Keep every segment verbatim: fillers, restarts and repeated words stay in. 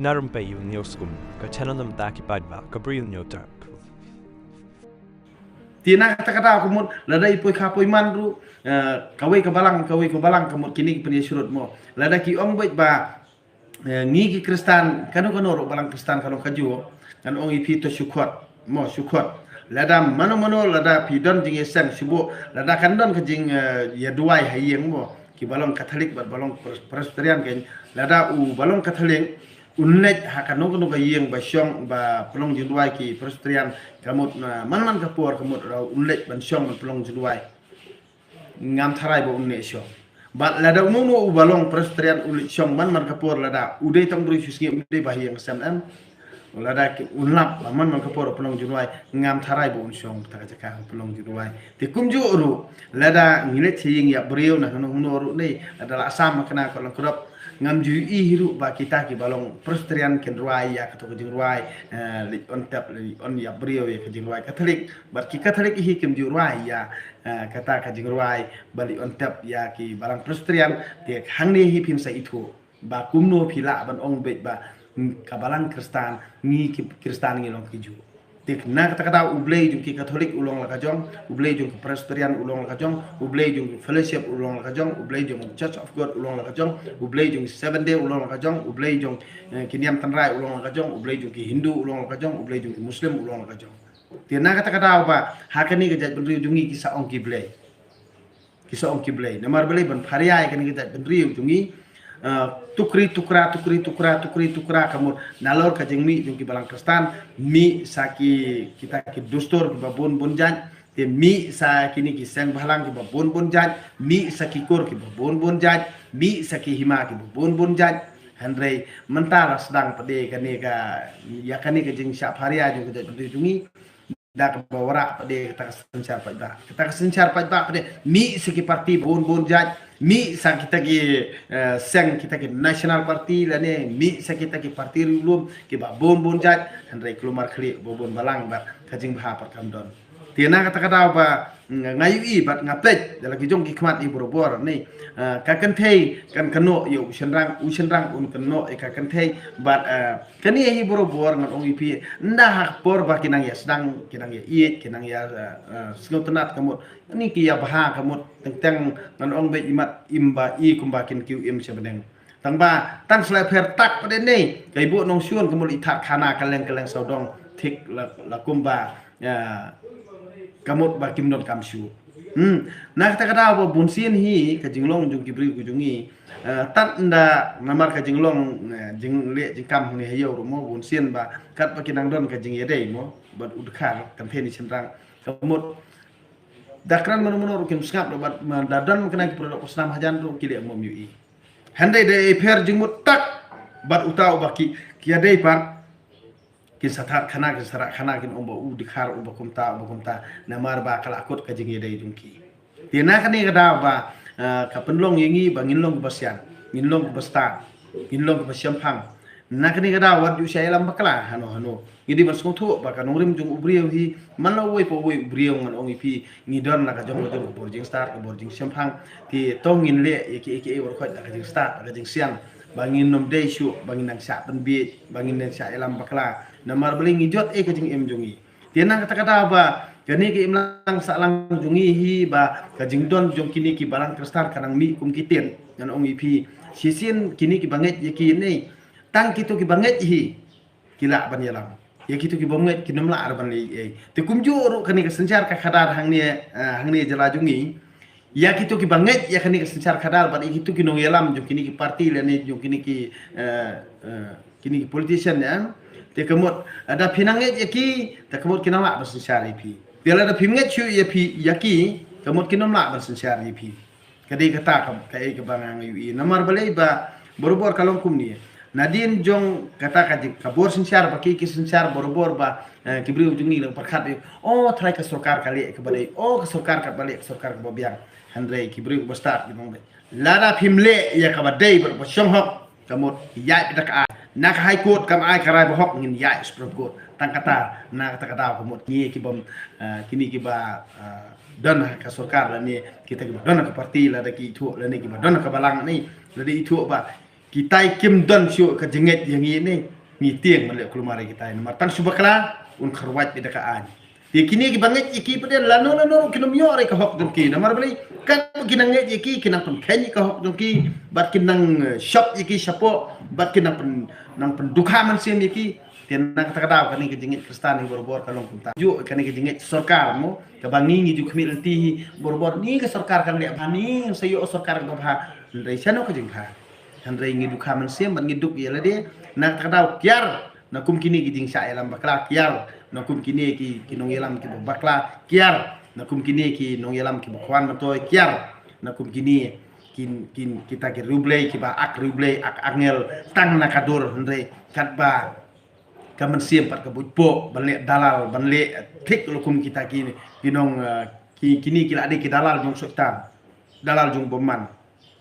Narum pei u niu skum ka channel nam ta ki paidbah ka briew niu terk. Te na kata kata ka mut lada i poi ka poi man ru, eh, kawei ka balang, kawei ka balang ka mut kini ki pynïasyrut mo. Lada ki ong beit ba, eh, ngi ki Kristan, kano kano ru balang Kristan ka long ka ju, ngan ong ïa phi to shu khot, mo shu khot. Lada mano mano, lada phi don jingïaseng shu buh, lada kan don ka jing, eh, ïa duwai ha ïing mo. Ki balong Katholik bad balong Pres-, Presbyterian ken, lada u balong Katholik un leit ha kano kano ka ïing ba shong ba pynlong jingduwai, ki Presbyterian ka mut na man man ka por ka mut rau un leit ban shong ban pynlong jingduwai. Ngam tharai ba un leit shong. Bad lada uno uno u balong Presbyterian un leit shong man man ka por, lada u dei tang briew shu sngi, u dei ba ha ïing sem em. Lada ki un lap ba man man ka por pynlong jingduwai, ngam tharai ba un shong ta ka jaka pynlong jingduwai. Te kumjuh ruh, lada ngi leit sha ïing ïap briew na hangno hangno ruh ne, lada la sam ha kane ka long kdop, ngam ju ïohi hi ruh ba kita ki balong Presbyterian kin rwai ïa kato ka jingrwai, eh, leit on tep, leit on ïap briew ïa ka jingrwai Katholik. Bad ki Katholik hi kim ju rwai ïa, eh, kata ka jingrwai ba leit on tep ïa ki balang Presbyterian. Te hangne hi phin sa ithuh ba kumno phi lah ban ong beit ba, mm, ka balang Kristan, ngi ki Kristan ngi long ki ju. Te na kata kata u Blei jong ki Katholik u long la ka jong, u Blei jong ki Presbyterian u long la ka jong, u Blei jong ki Fellowship u long la ka jong, u Blei jong Church of God u long la ka jong, u Blei jong Seventh Day u long la ka jong, u Blei jong, eh, ki niam tynrai u long la ka jong, u Blei jong ki Hindu u long la ka jong, u Blei jong ki Muslim u long la ka jong. Te na kata kata ba ha kane ka jaitbynriew jong ngi ki sa ong ki Blei. Ki sa ong ki Blei. Namar balei ban pharia ïa kane ka jaitbynriew jong ngi, eh, tukri tukra, tukri tukra, tukri tukra ka mut nalor ka jingmih jong ki balang Kristan, mih sa ki, kita ki dustur kiba bun bun jait, te mih sa kine ki seng bhalang kiba bun bun jait, mih sa ki kur kiba bun bun jait, mih sa ki hima kiba bun bun jait. Hynrei mynta la sdang pat de kane ka, ïa kane ka jingshah pharia jong ka jaitbynriew jong ngi. Da kaba wanrah pat de kata ka synshar paidbah. Kata ka synshar paidbah pat de mih sa ki parti bun bun jait, mih sa kita ki, eh, seng kita ki National Party lane mih sa kita ki parti riewlum kiba bun bun jait, hynrei kulmar khlieh ba bun balang bad ka jingbha pat kam don. Te na kata ka daw ba, mm, nga ïohi bad nga peit da la ki jong ki khmat ïa barabor ne, eh, ka kynthei kan kynnoh ïa u shynrang, u shynrang un kynnoh ïa ka kynthei bad, eh, kane hi barabor ngan ong ïa phi, ynda ha ka por ba ki nang ïa sdang, ki nang ïa ïeit, ki nang ïa, eh, eh, sngewtynnat ka mut, kane ki ïa bha ka mut, teng teng ngan ong beit imat im ba i kumba kin kiew im sha bneng. Tang ba, tang shlei pher tak pat de ne, ka i buh nongshun ka mut i thad khana ka leng ka leng sawdong, thik la, la kumba, eh, ka mut ba kim don kam shu. Hmm. Na kata ka daw ba bun sien hi ka jinglong jong ki briew ki jong ngi, eh, tat ynda namar ka jinglong, eh, jingleh jingkam hangne ha ïew ruh mo, bun sien ba katba ki nang don ka jingïadei mo bad u dkhar, kan thei ne shynrang, ka mut da kren mano mano ruh kim sngap ruh bad ma da don kane ki product u snam hajan ruh ki leh mo ym ïohi. Hynrei da i pher jingmut tak bad uta uba ki, ki ïadei pat. Kin sa thad khana, kin sa rah khana, kin ong ba u dkhar, u ba kumta, u ba kumta. Namar ba ka la kut ka jingïadei jong ki. Te na kane ka daw ba, eh, ka pynlong ïa ngi ba ngin long kiba sian, ngin long kiba stad, ngin long kiba shemphang. Na kane ka daw wat ju shah ïalam bakla hano hano. Ngi dei ban sngewthuh ba ka nongrim jong u briew hi, man la uwei pa uwei u briew ngan ong ïa phi, ngi don la ka jong ka jong ka bor jingstad, ka bor jingshemphang. Te to ngin leh ïa kiei kiei baroh khoit la ka jingstad, la ka jingsian. Ba ngin ym dei shuh ba ngin nang shah pynbiej, ba ngin nang shah ïalam bakla. Namar balei ngi jot ei ka jingim jong ngi. Te na kata ka daw ba kane ka imlang sahlang jong ngi hi ba ka jingdon jong kine ki balang Khristan ka nang mih kum ki tied. Ngan ong ïa phi, shisien kine ki bangeit ïa kine, tang kito ki bangeit hi ki lah ban ïalam. Ïa kito ki bym ngeit kin ym lah ruh ban leh ei. Te kumjuh ruh kane ka synshar ka khadar hangne, eh, hangne jylla jong ngi. Ïa kito ki bangeit ïa kane ka synshar khadar bad ïa kito ki nongïalam jong kine ki parti lane jong kine ki, eh, eh, kine ki politician, eh. Te ka mut, eh, da phi nang ngeit ïa ki, te ka mut ki nang lah ban synshar ïa phi. Te lada phim ngeit shuh ïa phi, ïa ki, ka mut kin ym lah ban synshar ïa phi. Ka dei kata ka, kaei kaba nga ïohi. Namar balei ba barabor ka long kumne. Nadien jong kata ka jing, ka bor synshar ba ki, ki synshar barabor ba, eh, ki briew jong ngi la pyrkhat ïa, oh, trai ka sorkar ka leh kaba dei, oh, ka sorkar kaba leh, ka sorkar kaba biang. Hynrei ki briew ba stad ki ong beit, lada phim leh ïa kaba dei bad ba shong hok, ka mut ïaid da ka ai. Na ka High Court kam ai ka rai ba hok, ngin ïaid Supreme Court. Tang kata, na kata ka daw ka mut ngi ki bym, eh, kine kiba, eh, don ha ka sorkar lane kita kiba don ha ka parti, lada ki ithuh lane kiba don ha ka balang ne, lada ithuh ba Kitai kim don shuh ka jingngeit ïa ngi ne, ngi tieng ban leh kulmar ïa kitai. Namar tang shu bakla, un kharwait beit da ka aiñ. Te kine kiba ngeit ïa ki pat de lano lano ruh kin ym ïoh re ka hok jong ki. Namar balei, katba ki nang ngeit ïa ki, ki nang pynkheiñ ïa ka hok jong ki, bad ki nang, eh, shop ïa ki shapoh, bad ki nang pyn, nang pyndukha mynsiem ïa ki. Te na kata ka daw kane ka jingngeit Khristan hi barabor ka long kumta. Ju kane ka jingngeit sorkar mo, kaba ngi ngi ju khmih lynti hi barabor, ni ka sorkar kan leh bha, ni sa ïoh sorkar kaba bha. Hynrei shano ka jingbha? Hynrei ngi dukha mynsiem bad ngi duk ïa lade. Na kata ka daw kiar na kum kine ki jingshah ïalam bakla, kiar na kum kine ki, ki nongïalam kiba bakla, kiar na kum kine ki nongïalam kiba khwan myntoi, kiar na kum kine ki, ki, kita ki riewblei kiba ak riewblei, ak angel tang na ka dur, hynrei katba ka mynsiem pat ka buit poh ban leh dalal, ban leh thik la kum kita ki, ki nong, eh, ki, kine ki la dei ki dalal jong Soitan, dalal jong bymman.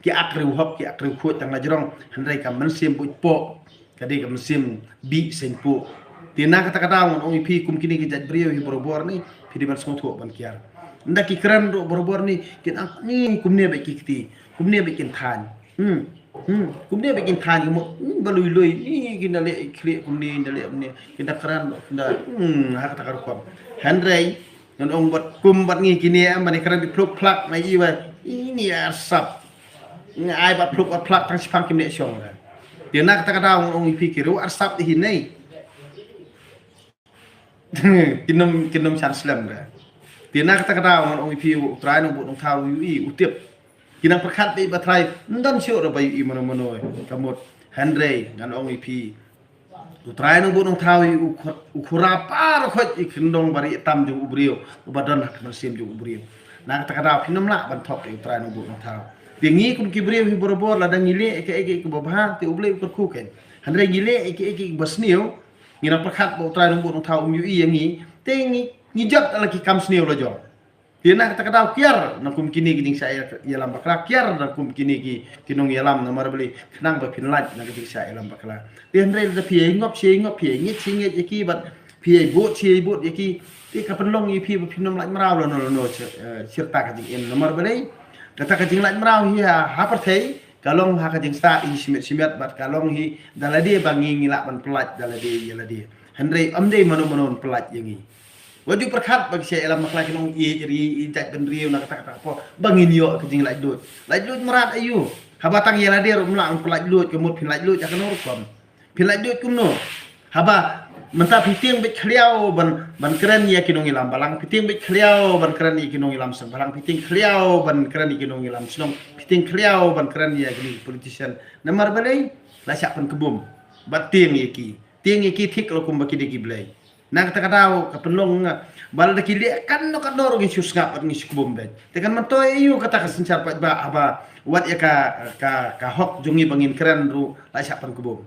Ki ak riewhok, ki ak riewkhuid tang la jrong, hynrei ka mynsiem buit poh ka dei ka mynsiem bih seiñ poh. Te na kata ka daw ngan ong ïa phi, kum kine ki jait briew hi barabor ni, phi dei ban sngewthuh ban kiar. Ynda ki kren ruh barabor ni, kin ong ni kumne beit ki kti, kumne beit kin thaiñ. Hmm. Hmm. Kumne beit kin thaiñ, kumno, hmm, ba lui lui ni, kin da leh khlieh kumne, da leh kumne, kin da kren, kin da, hmm, ha kata ka rukom. Hynrei ngan ong bad kum bad ngi kine, em, ban ïa kren beit phluk phlak na i wa, ini arsap. Ngi ai bad phluk bad phlak tang shiphang kim leh shong re. Te na kata ka daw ngan ong ïa phi, ki riew arsap hi nei, kin ym, kin ym shan slem re. Te na kata ka daw ngan ong ïa phi, U Trai Nongbuh Nongthaw u ïohi, u tip. Ki nang pyrkhat beit ba Trai, ym don shuh re ba ïohi mano mano, eh, ka mut. Hynrei ngan ong ïa phi, U Trai Nongbuh Nongthaw hi u khu-, u khura par khoit ïa ki kyndong ba rieh tam jong u briew, ba don ha ka mynsiem jong u briew. Na kata ka daw phin ym lah ban thok ïa U Trai Nongbuh Nongthaw. Te ngi kum ki briew hi barabor, lada ngi leh ïa kaei kaei kaba bha, te U Blei u kyrkhu keiñ. Hynrei ngi leh ïa kaei kaei kaba sniew, ngi nang pyrkhat ba U Trai Nongbuh Nongthaw um ïohi ïa ngi, te ngi, ngi jot la ki kam sniew la jong. Te na kata ka daw kiar na kum kine ki jingshah ïa-, ïalam bakla, kiar na kum kine ki, ki nongïalam, namar balei, khnang ba phin lait na ki jingshah ïalam bakla. Te hynrei lada phi ïa ngop shi ngop, phi ïa ngeit shi ngeit ïa ki bad phi ïa bud shi bud ïa ki, te ka pynlong ïa phi ba phin ym lait mraw lano lano, eh, shirta ka jingim. Namar balei, kata ka jinglait mraw hi ha, ha pyrthei ka long ha ka jingstad hi shimet shimet, bad ka long hi da lade ba ngi ngi lah ban pyllait da lade ïa lade. Hynrei ym dei mano mano ban pyllait ïa ngi. Wat ju pyrkhat ba ki shah ïalam bakla kin ong ïeit ri, ïeit jaitbynriew na kata kata ka por ba ngin ïoh ka jinglaitluid. Laitluid mrad aïu? Haba tang ïa lade ruh ym lah ban pyllait luid, ka mut phin laitluid ha kano rukom? Phin laitluid kumno? Haba mynta phi tieng beit khliaw ban, ban kren ïa ki nongïalam balang, phi tieng beit khliaw ban kren ïa ki nongïalam seng balang, phi tieng khliaw ban kren ïa ki nongïalam shnong, phi tieng khliaw ban kren ïa ki politician. Namar balei? La shah pynkbum. Bad tieng ïa ki. Tieng ïa ki thik la kumba ki dei ki blei. Na kata ka daw ka pynlong nga ba lada ki leh kano kano ruh ngin shu sngap bad ngin shu kbum beit. Te kan myntoi aïu kata ka synshar paidbah haba wat ïa ka, ka, ka hok jong ngi ba ngin kren ruh la shah pynkbum?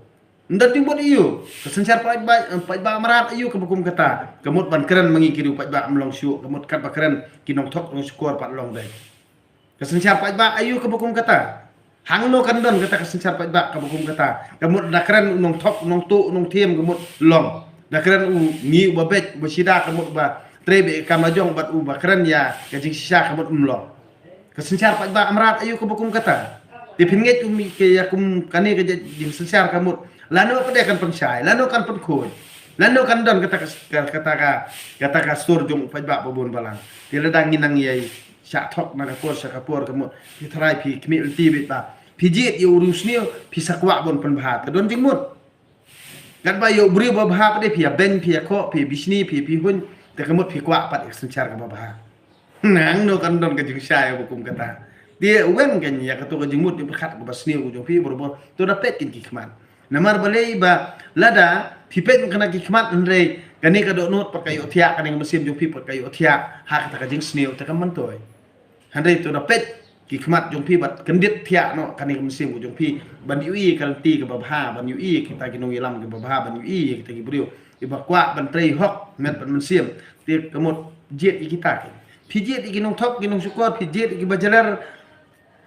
Ym don jingmut aïu. Ka synshar paidbah, paidbah mrad aïu kaba kum kata? Ka mut ban kren ma ngi ki riew paidbah ym long shuh, ka mut katba kren ki nongthok nongshukor pat long beit. Ka synshar paidbah aïu kaba kum kata? Hangno kan don kata ka synshar paidbah kaba kum kata? Ka mut da kren u nongthok, u nongtuh, u nongthiem, ka mut long. Da kren u ngi uba beit, uba shida, ka mut uba trei beit ka kam la jong, bad uba kren ïa ka jingshisha, ka mut ym long. Ka synshar paidbah mrad aïu kaba kum kata? Te phin ngeit um ïa kum kane ka jing-, jingsynshar, ka mut lano pat de kan pynshai, lano kan pynkhuid, lano kan don kata ka, ka, kata ka, kata ka sur jong u paidbah babun balang. Te lada ngi nang ïai shah thok na ka por sha ka por, ka mut phi tharai phi khmih lynti beit ba phi jied ïa u riewsniew, phi sa kwah ban pynbha, te don jingmut. Katba ïa u briew babha pat de phi ïa beiñ, phi ïa khoh, phi ïa bishni, phi ïa phi huiñ, te ka mut phi kwah pat ïa ka synshar kaba bha. Nangno kan don ka jingshai ba kum kata? Te wen kan ïa kato ka jingmut jingpyrkhat kaba sniew ka jong phi barabor, to da peit kin ki khmat. Namar balei ba lada phi peit kane ki khmat, hynrei kane ka dohnud pat ka ïohthiah, kane ka mynsiem jong phi pat ka ïohthiah ha kata ka jingsniew, te kam myntoi. Hynrei to da peit ki khmat jong phi bad kyndit thiah noh kane ka mynsiem ka jong phi ban ïohi ïa ka lynti kaba bha, ban ïohi ïa kita ki nongïalam kiba bha, ban ïohi ïa kita ki briew kiba kwah ban trei hok met bad mynsiem. Te ka mut jied ïa kita ki. Phi jied ïa ki nongthok, ki nongshukor, phi jied ïa kiba jler,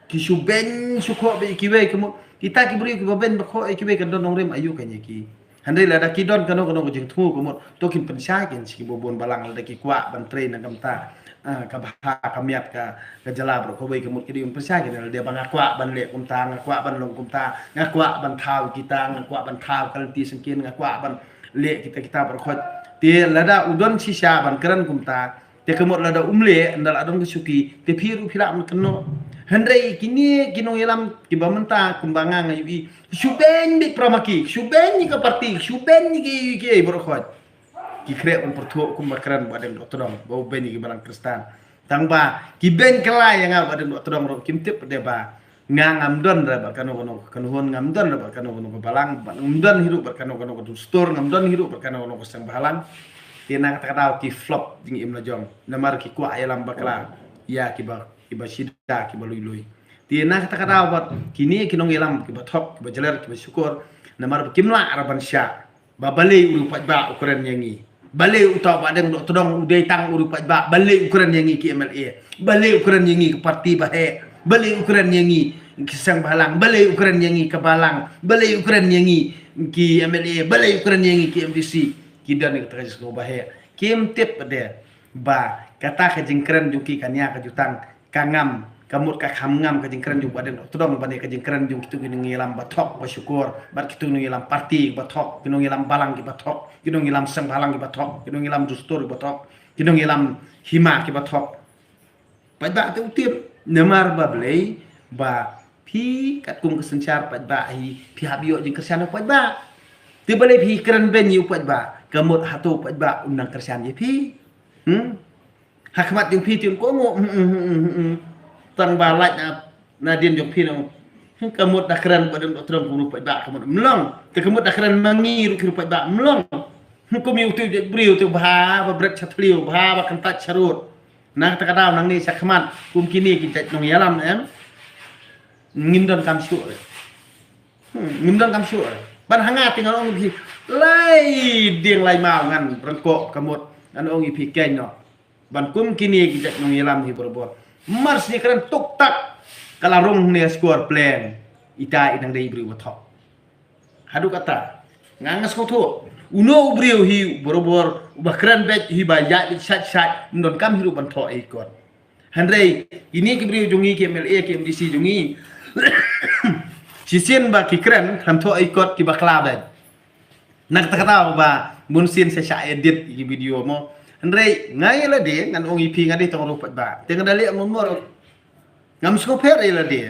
ki shu beiñ shu khoh beit ïa kiwei, ka mut kita ki briew kiba beiñ ba khoh ïa kiwei kan don nongrim aïu kan ïa ki? Hynrei lada ki don kano kano ka jingthmu, ka mut to kin pynshai kin sha ki babun balang lada ki kwah ban trei na ka bynta Ah, ka bha ka miat ka, ka jylla baroh kawei ka mut ka dei un pyrshah. Kine lada ba nga kwah ban leh kumta, nga kwah ban long kumta, nga kwah ban thaw kita, nga kwah ban thaw ka lynti syngkien, nga kwah ban leh kita kita baroh khoit. Te lada u don shisha ban kren kumta, te ka mut lada um leh, ynda la don ka shuki, te phi ruh phi lah ban kynnoh. Hynrei kine ki nongïalam kiba mynta kumba nga nga ïohi, shu beiñ beit para ma ki, shu beiñ ïa ka parti, shu beiñ ïa ki, ki, ki baroh khoit. Ki khreh ban pyrthuh kumba kren Bah Deng Dohtdong ba u beiñ ïa ki balang Khristan. Tang ba ki beiñ kylla ïa nga Bah Deng Dohtdong ruh kim tip de ba nga ngam don re bad kano kano ka kynhun, ngam don re bad kano kano ka balang, bad ngam don hi ruh bad kano kano ka dustur, ngam don hi ruh bad kano kano ka seng bhalang. Te na kata ka daw ki flop jingim la jong. Namar ki kwah ïalam bakla ïa kiba, kiba shida, kiba lui lui. Te na kata ka daw bad kine ki nongïalam kiba thok, kiba jler, kiba shukor, namar ba kim lah re ban shah ba balei u riewpaidbah u kren ïa ngi. Balei uta u Bah Deng Dohtdong u dei tang u riewpaidbah, balei u kren ïa ngi ki M L A? Balei u kren ïa ngi ki parti ba heh? Balei u kren ïa ngi ki seng bhalang? Balei u kren ïa ngi ka balang? Balei u kren ïa ngi ki M L A? Balei u kren ïa ngi ki M D C? Ki don ïa kata ka jingsngew ba heh. Kim tip de ba kata ka jingkren jong ki ka nia ka jutang, ka ngam, ka mut ka kham ngam ka jingkren jong Bah Deng Dohtdong ban ïa ka jingkren jong kitu ki nongïalam ba thok ba shukor, bad kitu ki nongïalam parti ba thok, ki nongïalam balang kiba thok, ki nongïalam seng bhalang kiba thok, ki nongïalam dustur kiba thok, ki nongïalam hima kiba thok. Paidbah te u tip, namar ba balei, ba phi katkum ka synshar paidbah hi, phi hap ïoh jingkyrshan na paidbah. Te balei phi kren beiñ ïa u paidbah, ka mut hato u paidbah un nang kyrshan ïa phi? Hmm? Ha khmat jong phi te un kohnguh, hmm, hmm, hmm, hmm, hmm. Tang ba lait na, nadien jong phi nang. Hmm, ka mut da kren Bah Deng Dohtdong kum u riewpaidbah ka mut ym long. Te ka mut da kren ma ngi ruh ki riewpaidbah ym long. Hmm, kum ïa utu u jaitbynriew te bha ba bret sha thliew, bha ba kyntait sha rud. Na kata ka daw nangne sha khmat kum kine ki jait nongïalam em, ngim donkam shuh re. Hmm, ngim donkam shuh re. Ban ha nga te ngan ong ïa phi, lai dieng lai maw ngan ryngkoh ka mut ngan ong ïa phi keiñ noh. Ban kum kine ki jait nongïalam hi barabor. Mar shu kren tuk tak ka la rung ne square plan. Ita i dang dei briew ba thok. Haduh kata nga nga sngewthuh, uno u briew hi barabor uba kren beit hi ba ïaid beit shait shait, ym donkam hi ruh ban thoh ei kot. Hynrei kine ki briew jong ngi, ki M L A, ki M D C jong ngi, shisien ba ki kren, khlem thoh ei kot ki bakla beit. Na kata ka daw ba bun sien sa shah edit ïa ki video mo. Hynrei nga ïa lade ngan ong ïa phi nga dei tang u riewpaidbah. Te nga da leh mon mor. Ngam sngewpher ïa lade.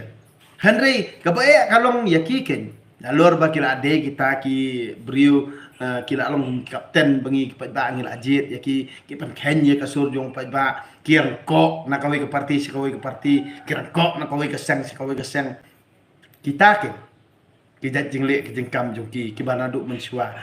Hynrei kaba eh ka long ïa ki keiñ. Nalor ba ki la dei kita ki briew, eh, ki la long kapten ba ngi ki paidbah ngi la jied ïa ki, ki pynkheiñ ïa ka sur jong paidbah, ki ryngkoh na kawei ka parti sha kawei ka parti, ki ryngkoh na kawei ka seng sha kawei ka seng. Kita keiñ ki jait jingleh ki jingkam jong ki, kiba naduh mynshuwa.